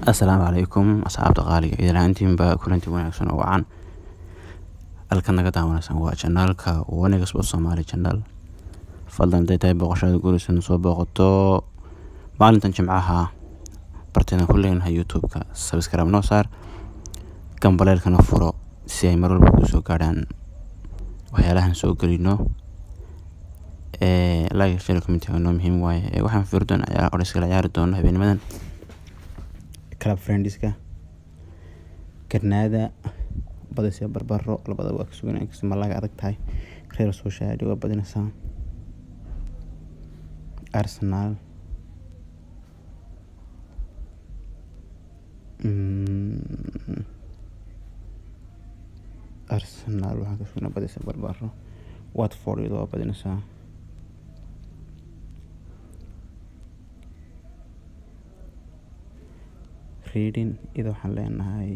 Assalaamu calaykum asxaabta qaaliga, idin lahaantiinba kulanti wanaagsan oo wacan. Halkan naga daawanaysan waa channelka Waniga Sport Somali Channel. Fadlan haday tahay booqashada guuraysan soo booqato maalintan Jimcaha barteena ku leenahay YouTube-ka, subscribe noo saar, gambaleelkana furo si ay mar walba kuu soo gaadhaan waxyaalahan soo gelino. Like, share, comment noo muhiim waaye. Waxaan fiiri doonaa ciyaar oo iskala ciyaari doono habeenimadan club friendska Granada badisay barbaro, labadaba waa ka sugan inkastoo Malaga adag tahay. Real Sociedad waa badinaysaa. Arsenal Arsenal waxaan ka sugnaa badisay barbaro. Watford iyadoo waa badinaysaa. Reading iyadoo waxaan leenahay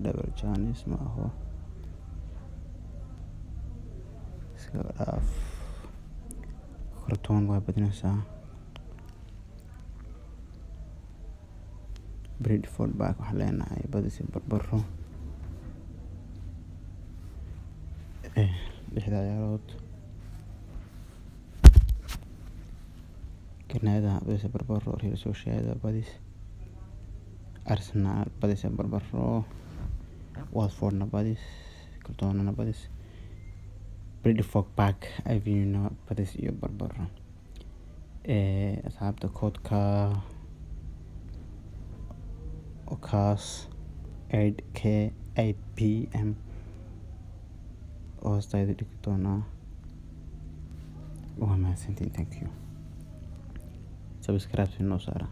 double chance ma aho, iskaga dhaaf. Croton waa badinaysaa. Bradford Park waxaan leenahay badisay barbaro. Lixda ciyaarood Granada badisay barbaro, Real Sociedad badis, Arsenal badisay barbaro, Watfordna badis, Crotonna badis, Bradford Park Avenue badis iyo barbaro. Asxaabta koodka kaas 8K 8 PM hoostayda dhigi doonaa. Waa mahadsantiin, thank you. Subscribe noo saara.